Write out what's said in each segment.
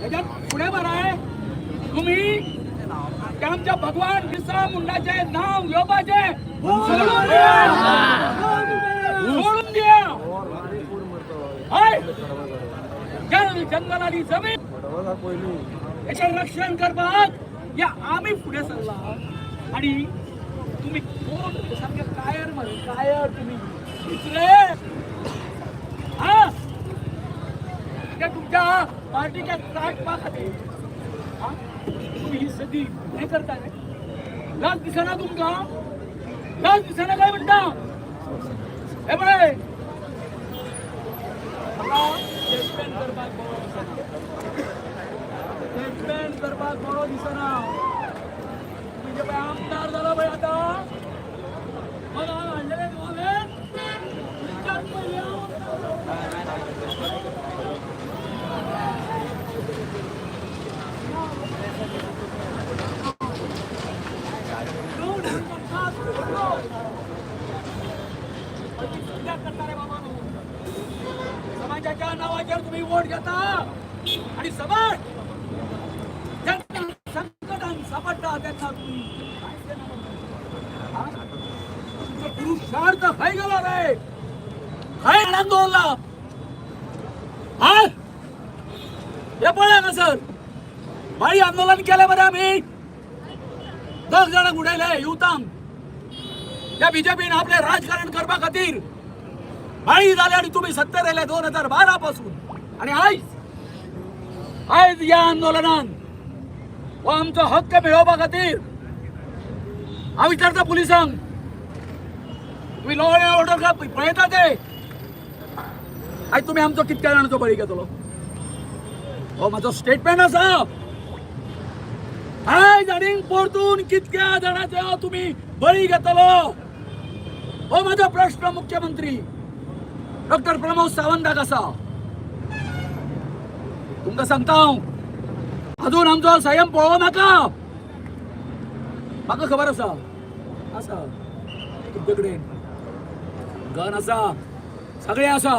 ह्याच्यात फुडें बराय तुम्ही आमच्या भगवान बिरसा मुंडाचे नाव घेवपाचे सोडून द्या, सोडून द्या. हय, जल जंगल आणि जमीन याचें रक्षण करपाक या आमी फुडें सरला आणि तुम्ही कोण सारखे कायर मरे कायर तुम्ही दुसरे हा त्या तुमच्या पार्टीच्या त्राटपा खातीर हा तुम्ही ही सगळी हे करता रे. लाज दिसना तुमकां? लाज दिसना काय म्हणटा? हे पळय, म्हाका स्टेटमेंट करपाक बरो दिसना, स्टेटमेंट करपाक बरो दिसना. म्हणजे पळय आमदार जालो पळय आतां, मग हांव हाडलेलें हांवें तुमच्यात पयलीं हांव. कित्याक करता रे बाबा? समाजाच्या नावाचेर तुम्ही वोट घेता आणि समाज ज्यांना संकटान सापडटा त्यांना तुम्ही काय देणार? हा? तुमचो पुरुषार्थ खंय गेलो रे? खंय हाडून दवरला? हा, हे पळय हांगासर बाई आंदोलन केलें मरे आमी, दोग जाणांक उडयले युवतांक. त्या बीजेपीन आपले राजकारण करपा खातीर बाळी जाले आणि तुम्ही सत्तेर आयले 2012 पासून. आणि आयज आयज या आंदोलनान हो आमचो हक्क मेळोवपा खातीर हांव विचारता पुलिसांक, तुम्ही लॉ अँड ऑर्डर का पळयता ते? आयज तुमी आमचो कितक्या जाणांचो बळी घेतलो? हो म्हाजो स्टेटमेंट आसा. आयज आनी परतून कितक्या जाणांचो तुमी बळी घेतलो? हो माझा प्रश्न मुख्यमंत्री डॉक्टर प्रमोद सावंताक आसा. तुमकां सांगता हांव, अजून आमचो संयम पळोवं नाका. म्हाका खबर आसा, आसा तुमचे कडेन गन आसा, सगळें आसा.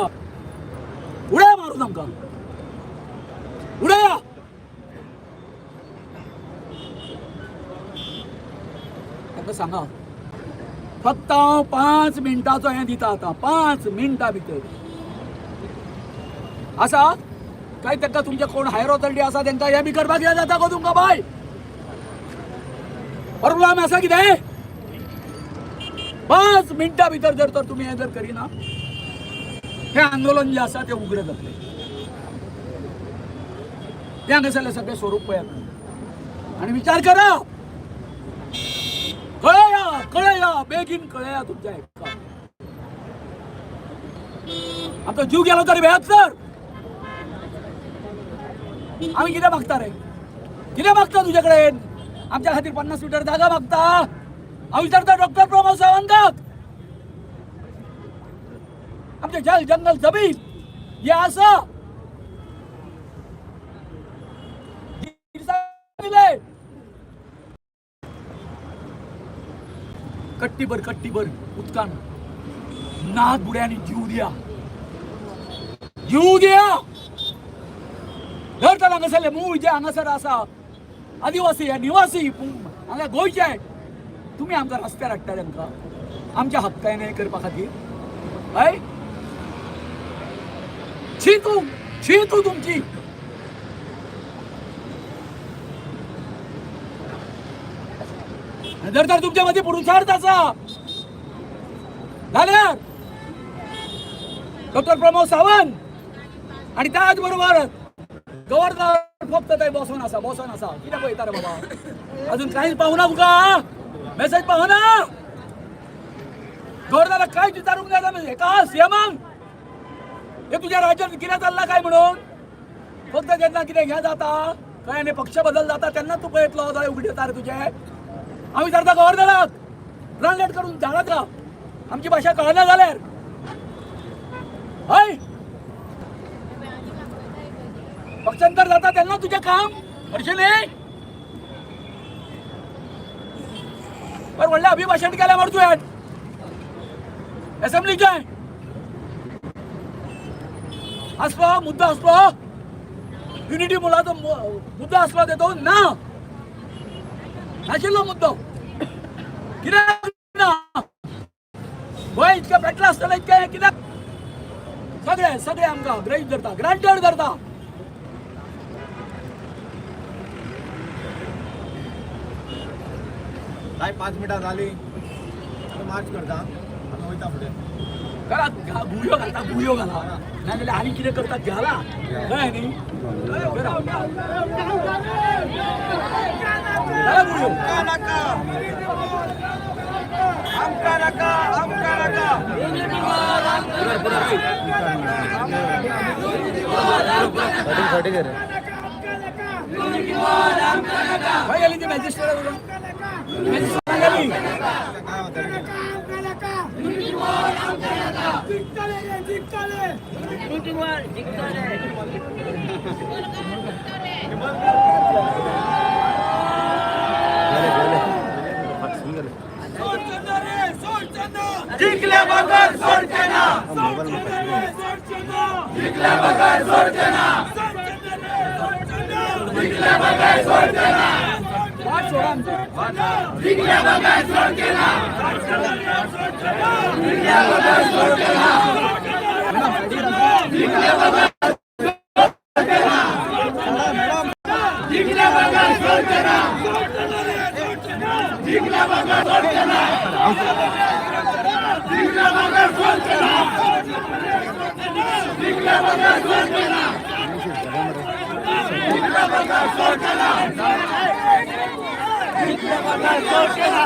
उडया मारून आमकां, उडया. तांकां सांगा, फक्त हांव 5 मिनटाचो हें दिता आतां. 5 मिनटां भितर आसा काय तांकां तुमचे कोण हायर ऑथॉरिटी आसा तांकां हें बी करपाक कितें जाता गो तुमकां बाय? प्रॉब्लम आसा कितें? 5 मिनटां भितर जर तर तुमी हें जर करिना, हें आंदोलन जें आसा तें उग्र जातलें. तें हांगासरलें सगळें स्वरूप पळयात आनी विचार करा. कळया, कळया, बेगीन कळया तुमच्या हेका. आमचो जीव गेलो तरी भेयात सर. आमी कितें मागता रे? कितें मागता तुजे कडेन? आमच्या खातीर 50 मिटर जागा मागता? हांव विचारता डॉक्टर प्रमोद सावंताक, आमचे जल जंगल जमीन हे आसा दिले. कट्टीभर कट्टीभर उदकान नाक बुड्यांनी जीव द्या, जीव द्या. धर तर हांगासरले मूळ जे हांगासर आसा आदिवासी हे निवासी हांगा गोंयचे, तुमी आमकां रस्त्यार हाडटा तांकां आमच्या हक्काने करपा खातीर. हय, छी तू, छी तू तुमची. जर तर तुमच्या मध्ये पुरुषार्थ आसा जाल्यार डॉक्टर प्रमोद सावंत आणि त्याच बरोबर गव्हर्नर फक्त थंय बसोन आसा, बसोन आसा. कितें पळयता रे बाबा? अजून कांयच पावना तुका? मेसेज पावना? गव्हर्नराक कांयच विचारूंक जायना हेका सीएमाक, हे तुज्या राज्यात कितें चल्लां काय म्हणून? फक्त जेन्ना कितें हें जाता काय आनी पक्ष बदल जाता तेन्ना तूं पळयतलो दोळे उगडटा रे तुजे. हांव विचारता गव्हर्नराक, ट्रान्सलेट करून धाडात का आमची भाशा कळना जाल्यार? हय. पक्षांतर जाता तेन्ना तुजें काम हरशीं न्ही. बरं, व्हडलें अभिभाशण केलें मरे तुवें एसेंब्लीचें. आसलो मुद्दो, आसलो युनिटी मुलाचो मुद्दो आसलो तेतून ना, नाशिल्लो मुद्दो. कित्याक ना? गोंय इतकें पेटलां आसतना इतकें कित्याक? सगळे सगळे आमकां ग्रहीत धरता, ग्रांटेड धरता. काय 5 मिनटां जाली, आमी मार्च करता, आमी वयता फुडें. करा, गुळयो घालता, गुळयो घाला, नाजाल्यार आनी कितें करतात घाला, कळ्ळें न्ही? करा. घाला गुळयो. नाका, आमकां नाका, आमकां नाका. खंय गेली ती मॅजिस्ट्रेट? मॅजिस्ट्रेट गेली. काय म्हणता? जिंकल्या बगर सोडचे ना, जिंकल्या बगर सोडचे ना, जिंकल्या बगर सोडचे ना. वाट सोडा आमची. जिंकल्या बगर सोडचे ना, जिंकल्या बगर सोडचे ना, जिंकल्या बगर सोडचे ना, जिंकल्या बगर सोडचे ना, जिंकल्या बगर सोडचे ना, जिंकल्या बगर सोडचे ना, जिंकल्या बगर सोडचे ना, जिंकल्या बगर सोडचे ना, जिंकल्या बगर सोडचे ना, जिंकल्या बगर सोडचे ना.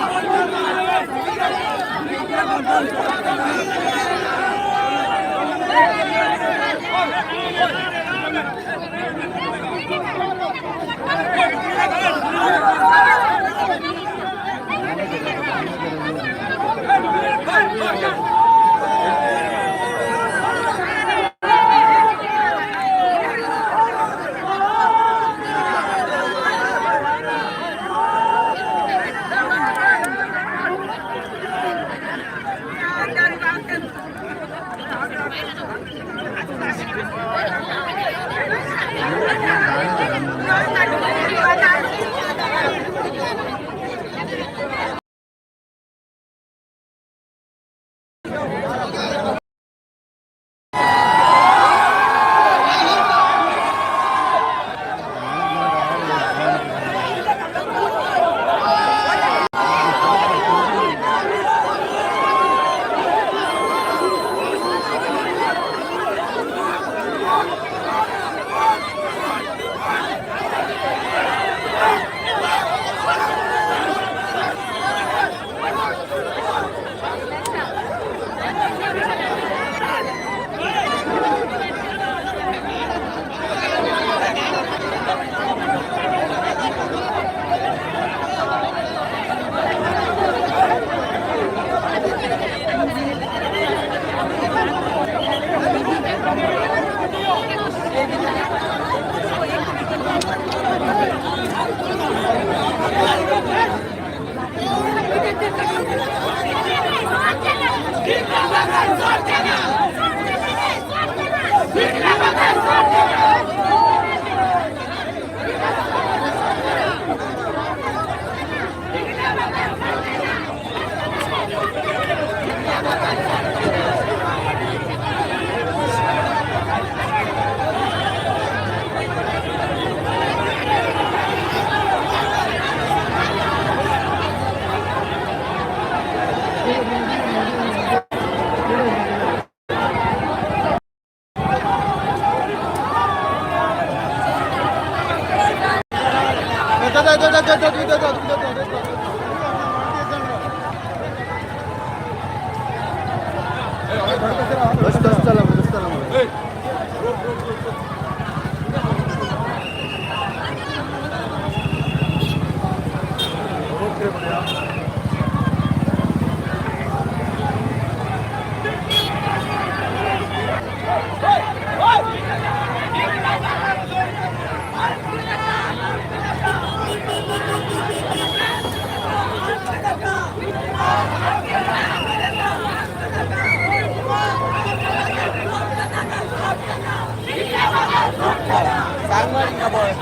तांकां पळय.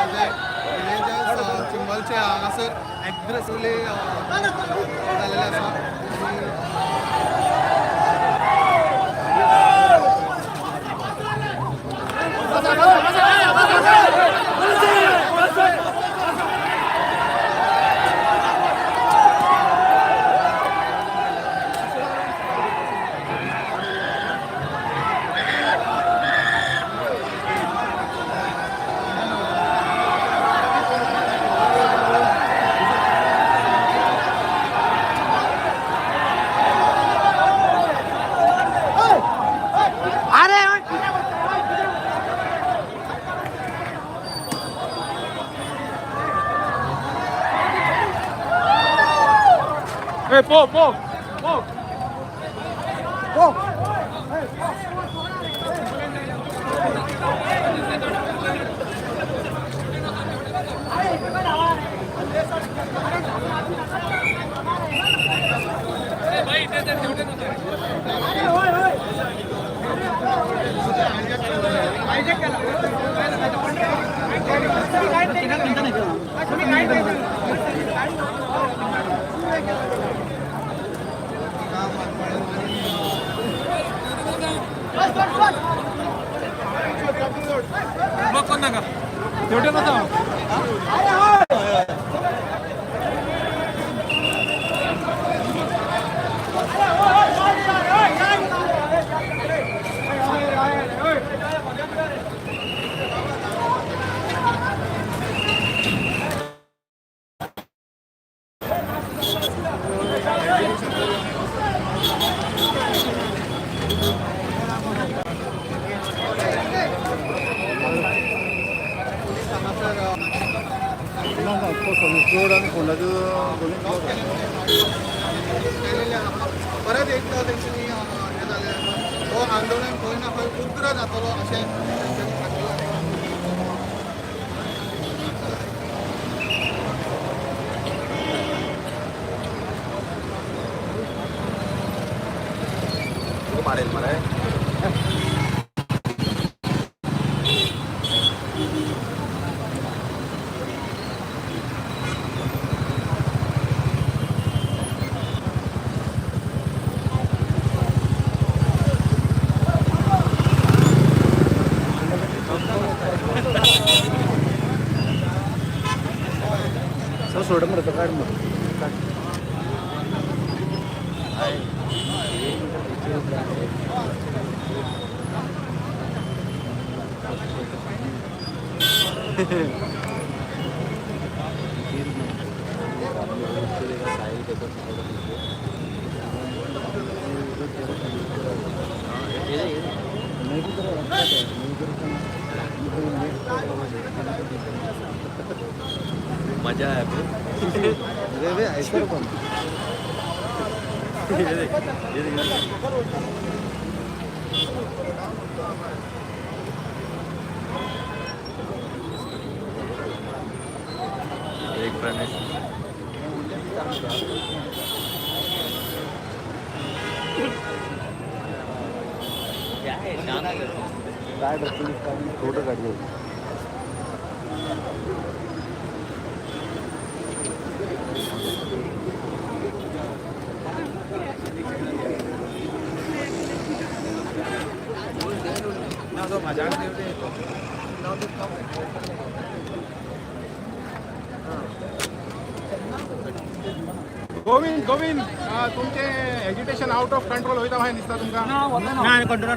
विलेजर्स चिंबलचे हांगासर एग्रेसिवली जालेले आसा. परत एकदा तेंच्यांनी आंदोलन खंय ना खंय उग्र जातलो अशें तेंच्यांनी सांगलां. मजा है अभी. ये देख, ये देख. एक प्रणय. फोटो काढले. गोविंद, गोविंद, तुमचे एजिटेशन आउट ऑफ कंट्रोल वयता अशें दिसता तुमकां? ना, वतना ना, वतना.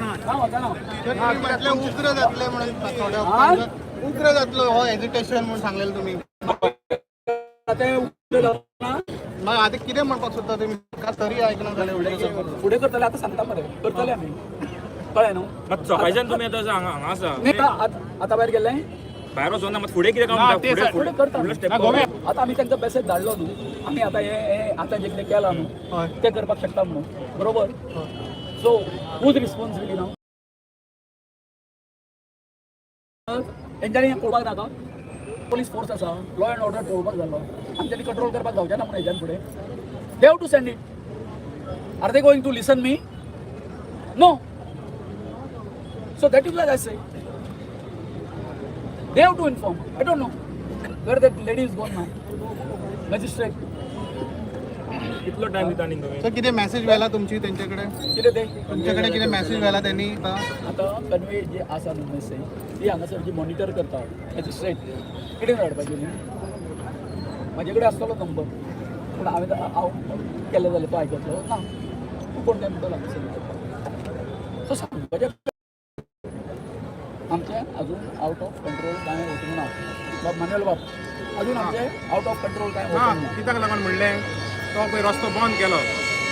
म्हटलें उग्र जातले म्हणून थोड्या उपरांत उग्र जातलो हो एजिटेशन म्हणून सांगलेलें तुमी. ते उगडे जातना. मागीर आतां कितें म्हणपाक सोदता तुमी? का तरी आयकना जालें उग्र जातलो. फुडें करतले, आतां सांगता मरे, करतले आमी, कळ्ळें न्हू? मात सकाळच्यान तुमी आतां हांगा हांगा आसा. न्ही, आतां आतां भायर गेल्ले. भायर वचोना, मात फुडें कितें काम म्हणटा? फुडें फुडें करता. फुडलो स्टेप. आतां आमी तांकां मेसेज धाडलो न्हू, आमी आतां हे हे आतां जें कितें केलां न्हू तें करपाक शकता म्हणून, बरोबर? सो हुज रिस्पॉन्सिबिलिटी नाव? तेंच्यांनी हें पळोवपाक नाका? पोलीस फोर्स आसा, लॉ एंड ऑर्डर पळोवपाक जालो, आमच्यांनी कंट्रोल करपाक जावचें ना म्हणून हेज्यान फुडें they have to send it. Are they going to listen me? No. So that is I say they have to inform. I don't know where that lady is gone now. Magistrate. कितलो time दिता न्ही तुमी? Sir, कितें message व्हेला तुमची तेंचे कडेन? कितें ते? तुमचे कडेन कितें मॅसेज व्हेला तेंनी आतां? आतां कन्वे जी आसा न्हू मेसेज, ती हांगासर जी मॉनिटर करता मॅजिस्ट्रेट, कितें धाडपाची न्ही, म्हाजे कडेन आसतलो नंबर, पूण हांवें हांव केलें जाल्यार तो आयकतलो ना. तूं कोण काय म्हणटलो हांगासर. सो सांगपाचें, आमचें अजून आउट ऑफ कंट्रोल कांय वचूंक ना. बाब मानुएल बाब, अजून आमचें आउट ऑफ कंट्रोल कांय वचूंक ना. कित्याक लागून म्हणलें, तो पळय रस्तो बंद केलो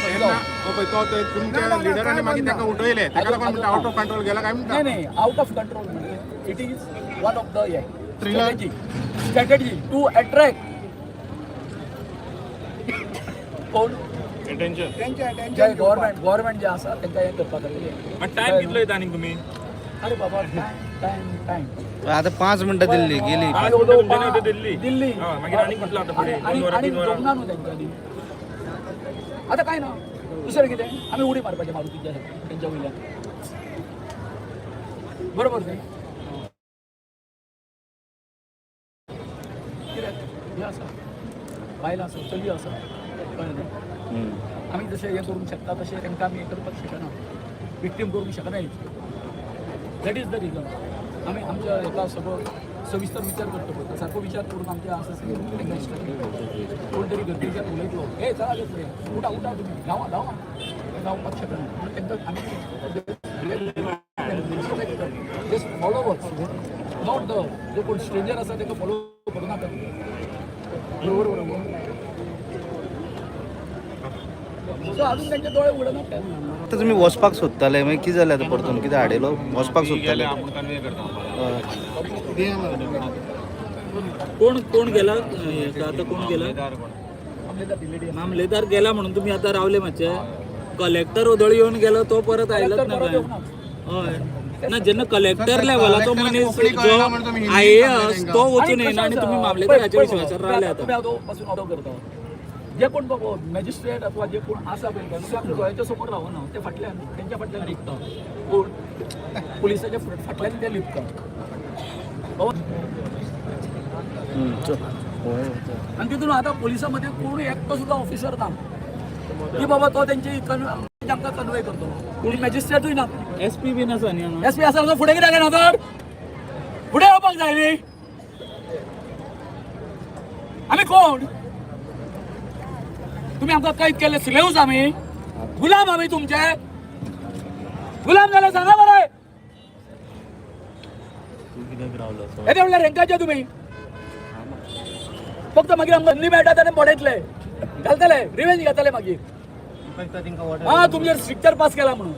तेन्ना हो पळय तो थंय तुमच्या लिडरांनी मागीर ताका उठयले, ताका लागून म्हणटा आउट ऑफ कंट्रोल गेला काय म्हणटा. नाही नाही, आउट ऑफ कंट्रोल म्हणजे it is one of the strategy to attract कोण अटेन्शन. जे गव्हर्मेंट गव्हर्मेंट जे आसा तांकां हें करपा खातीर. मात टायम कितलो दिता न्ही तुमी? अरे बाबा, टायम टायम टायम. आता 5 मिनटां दिल्ली गेली. 5 मिनटां तुमच्यांनी आतां दिल्ली. दिल्ली. हय, मागीर आनी कितलो आतां फुडें? आनी 2 वरां, आनी 3 वरां. जमना न्हू तेंच्यांनी. आतां कांय ना, दुसरें कितें, आमी उडी मारपाची मारुतीच्या तेंच्या वयल्यान, बरोबर न्ही? कित्याक हें आसा, बायलां आसा, चलयो आसा, कळ्ळें न्ही? आमी जशें हें करूंक शकता तशें तांकां आमी हें करपाक शकना, विक्टीम करूंक शकना. That is the reason आमी आमच्या हेका सगळो सविस्तर विचार करतो पळय, सारको विचार करून आमच्या आसा तांकां इन्स्ट्रक्ट. कोण तरी गरजेच्यान उलयतलो, हे चला गे फुडें, उठा उठा, तुमी धांवा धांवा, धांवपाक शकना म्हणून तांकां आमी जस्ट फॉलोवर्स, not the जो कोण स्ट्रेंजर आसा ताका फॉलो करूं नाका. बरोबर बरोबर. सो अजून त्यांचे दोळे उघडना. आता तुम्ही वचपाक सोदताले, मागीर कितें जालें? आतां परतून कितें हाडयलो? वचपाक सोदताले. कोण कोण गेला हेका आता? कोण गेला? मामलेदार दिलेली. मामलेदार गेला म्हणून तुम्ही आता रावले मातशे. कलेक्टर ओदळ येवन गेलो, तो परत आयलोच ना परत काय? येवंक ना. हय ना, जेन्ना कलेक्टर लेवलाचो मनीस कोंकणी जो कळना म्हणून तुम्ही हिंदीत आयएएस सांगता तो वचून आणि येना कशें आनी आसा, तुमी मामलेदाराच्या पळय, पळय, विश्वासार रावले तुम्ही आतां. आतां पासून ऑर्डर करता, जे कोण बाबा मॅजिस्ट्रेट अथवा जे कोण आसा पळय ते आपल्या दोळ्यांच्या समोर रावना, ते फाटल्यान तेंच्या फाटल्यान लिपता. कोण पुलिसाच्या फाटल्यान ते लिपता बाबा. आणि तितून आता पोलिसामध्ये कोण एकटो सुद्धा ऑफिसर ना की बाबा तो त्यांची आमकां कन्वे करतो. कोण मॅजिस्ट्रेटूय ना. एस पी बीन आसा न्ही हांगा? एस पी आसा फुडें कित्याक येना तर? फुडें येवपाक जाय न्ही. आमी कोण? तुमी आमकां कैद केल्ले स्लेव्स आमी, गुलाम आमी तुमचे. गुलाम जाल्यार सांगा मरे. येदे म्हणल्यार रेंकाचे तुमी फक्त मागीर आमकां संदी मेळटा तेन्ना बडयतले, घालतले, रिवेंज घेतले मागीर. हा, तुमचेर स्ट्रिक्चर पास केला म्हणून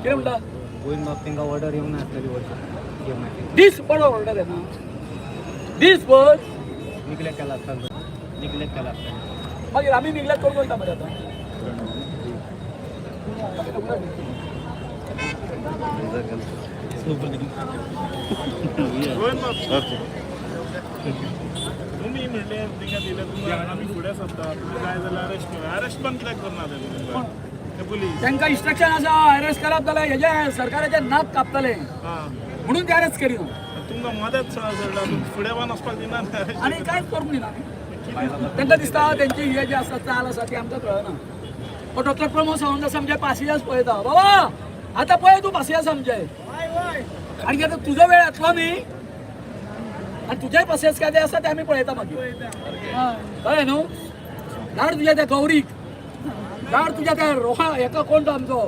कितें म्हणटा? ऑर्डर येवंक नासतली वर्सां. दीस बरो ऑर्डर येना दीसभर. निग्लेक्ट केला आसता, निग्लेक्ट केला आसता. मागीर आमी निग्लेक्ट करून वयता मरे आतां. तुमी म्हणले तिंगा दिले तुमकां, आमी फुडें सरता, तुमी जाय जाल्यार अरेस्ट करा. अरेस्ट पण कित्याक करना ते तुमकां ते पुलीस? तांकां इन्स्ट्रक्शन आसा, अरेस्ट करप जाल्यार हेजे सरकाराचे नाक कापतले म्हणून ते अरेस्ट करिना. तुमकां मदत सोडला, तुमी फुडें वन वचपाक दिना. आनी कांयच करूंक दिना. तांकां दिसता तेंची हे जे आसा चाल आसा ती आमकां कळना. हो डॉक्टर प्रमोद सावंत आसा, आमचे पासियेंस पळयता. बाबा आतां पळय तूं पासियेंस आमचे, आनी आतां तुजो वेळ येतलो न्ही, आनी तुजेय पासियेंस काय ते आसा ते आमी पळयता मागीर. कळ्ळें न्हू? धाड तुज्या त्या गौरीक, धाड तुज्या त्या रोहा हेका, कोण तो आमचो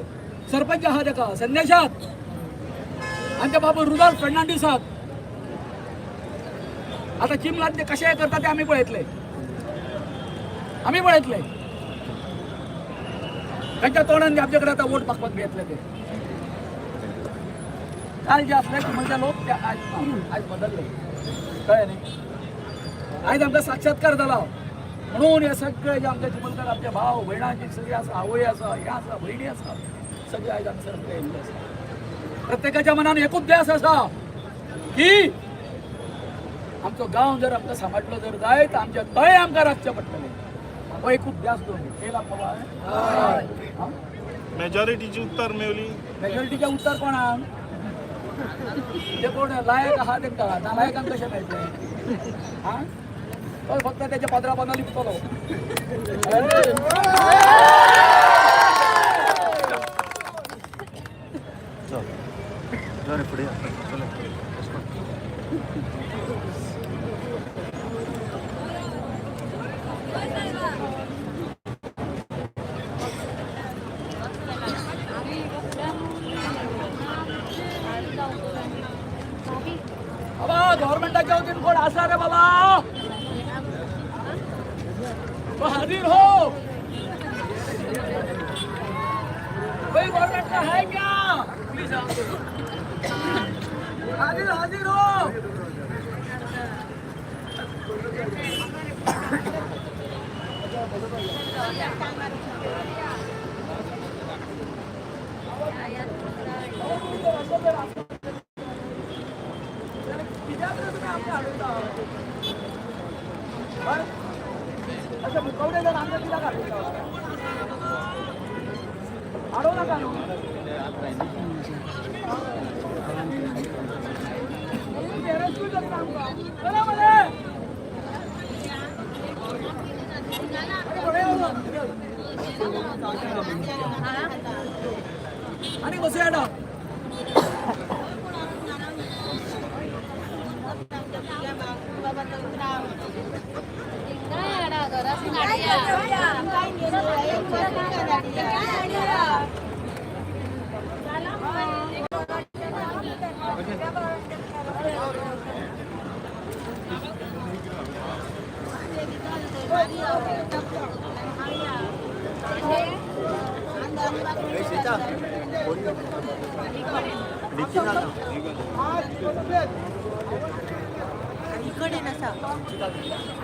सरपंच आहा तेका संदेशाक, आनी त्या बाबू रुदोल्फ फेर्नांडीसाक. आता चिमलान ते कशे करता ते आमी पळयतले, आमी पळयतले. तांच्या तोंडान आमचे कडेन आतां वोट मागपाक घेतले ते. काल जे असले चिमलचे लोक ते आज ना, आयज बदलले. कळ्ळें न्ही? आयज आमकां साक्षात्कार जाला म्हणून हे सगळे जे आमचे चिमलकर, आमचे भाव भयणां जी सगळी आसा, आवय आसा, हे आसा, भयणी आसा, सगळे आयज हांगासर आमकां येयल्ले आसा. प्रत्येकाच्या मनान एकूच ध्यास आसा की आमचो गांव जर आमकां सांबाळटलो जर जायत, आमचे तळे आमकां राखचे पडटले. हो एकूच ध्यास दवरून येयला बाबा. मेजॉरिटीची उत्तर मेवली. मेजॉरिटीचे उत्तर कोणाक? ते कोण लायक आहा तेंकां, नालायकांक कशें मेळटलें? हा, तो फक्त त्याच्या पदरा पोंदा लिपतलो. चल फुडें या. चल. बाबा, गव्हर्नमेंटाच्या वतीन कोण आसा रे बाबा? तो हाजीर हो. कोई गवर्नमेंट का है क्या? प्लीज हाजिर हाजिर हो. कित्याक रे तुमी आमकां हाडयता? हय? अशें मुखवटे जर आमकां कित्याक हाडयता? हाडोवं नाका न्हू. तुम्ही arrest करता आमकां. चला मरे. अरे बरें आसा. आनी बसया आतां. आईकडे नसा,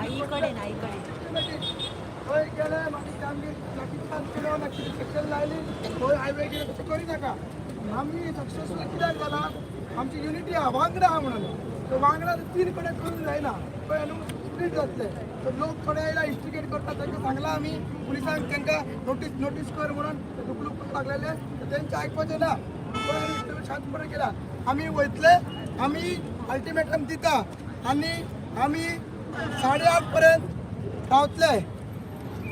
आईकडे ना, आईकडे. खंय गेले मागीर आमगे लाठीचार्ज केलो, सेक्शन लायली, खंय हायवे गेले, तशें करी नाका. आमी सक्सेसफूल कित्याक जाला, आमची युनिटी आहा, वांगडा आहा म्हणून. सो वांगडा तीन कडेन करूंक जायना, पळय न्हू स्प्लीट जातले. सो लोक थोडे आयला इन्स्टिगेट करता, तांकां सांगलां आमी पुलिसांक, तांकां नोटीस नोटीस कर म्हणून. ते लुकलूक करूंक लागलेले, तेंचें आयकपाचें ना. पळय आमी शांतपणे केला. आमी वयतले, आमी अल्टिमेटम दिता आनी आमी 8:30 पर्यंत रावतले,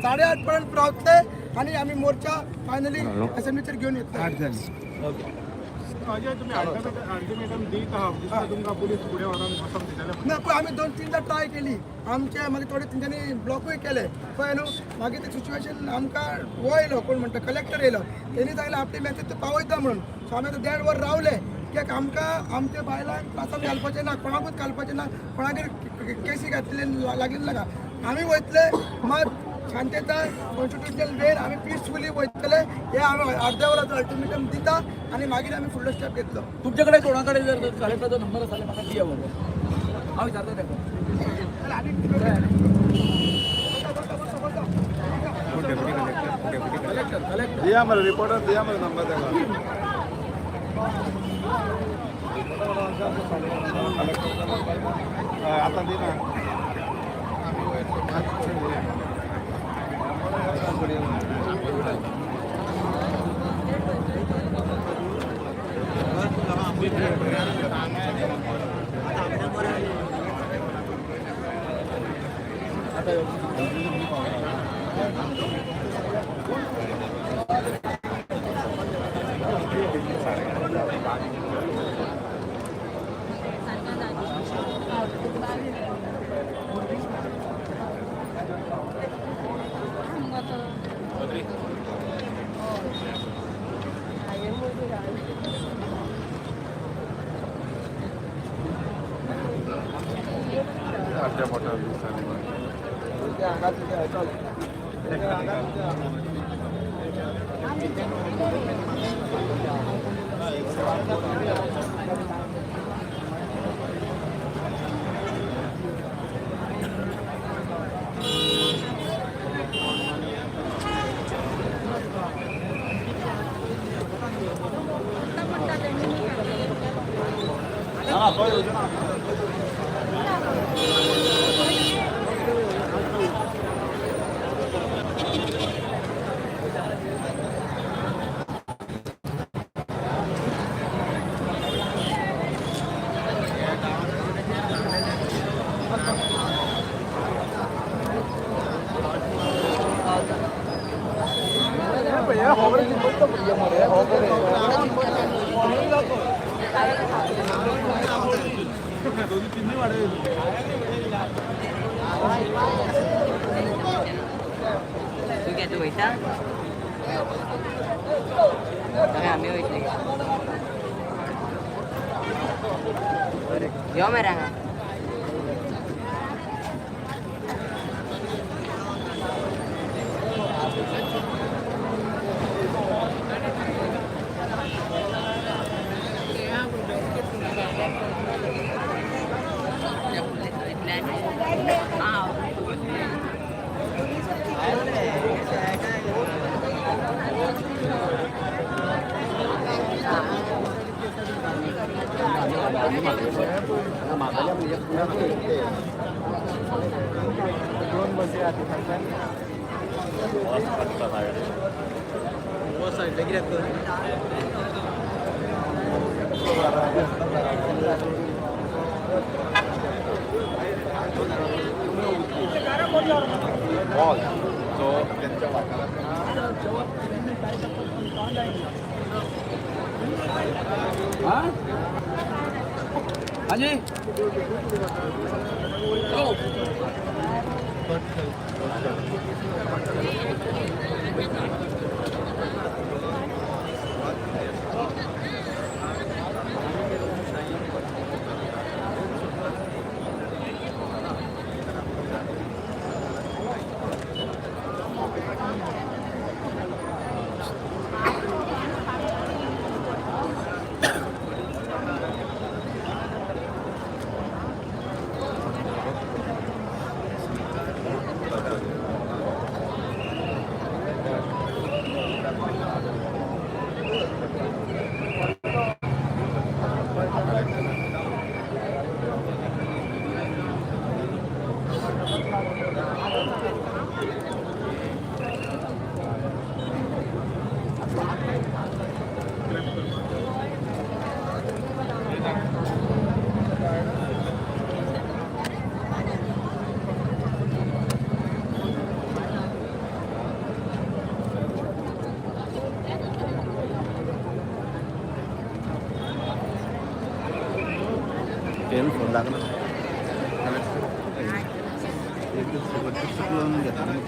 8:30 पर्यंत रावतले आनी आमी मोर्चा फायनली असेंब्लीचेर घेवन येतले. अजय, तुम्ही अल्टिमेटम दित आहात दिसता, तुमकां पुलीस फुडें व्हरोन बसोंक दितले? ना, पळय आमी 2-3दा ट्राय केली. आमचे मागीर थोडे तेंच्यांनी ब्लॉकूय केले. पळय न्हू, मागीर ते सिच्युएशन आमकां हो येयलो, कोण म्हणटा, कलेक्टर येयलो, तेणी सांगलें आपली मॅसेज तूं पावयता म्हणून. सो आमी आतां 1.5 वर रावले, कित्याक आमकां आमच्या बायलांक त्रासान घालपाचें ना, कोणाकूच घालपाचें ना, कोणागेर केसी घातले लागलेले नाका. आमी वयतले मात शांतताय, कॉन्स्टिट्युशनल वेन आमी पिसफुली वयतले. हे आमी अर्द्या वराचो अल्टिमेटम दिता आनी मागीर आमी फुडलो स्टेप घेतलो. तुमच्याकडे कोणाकडे जर कलेक्टरचा नंबर असेल म्हाका दिया बाबा, हांव विचारता ताका. Collector, collector. दिया मरे रिपोर्टर, दिया मरे नंबर ताका. आतां दिना. अर्ध्या पोटार दिसता. तूं घेता वयता? आमी वयतले. यो मरे हांगा. हॉल जो त्यांच्या वाठारांत. हा हाजी, चलो. फेल फोन लागना. चुकलोन घेता न्ही.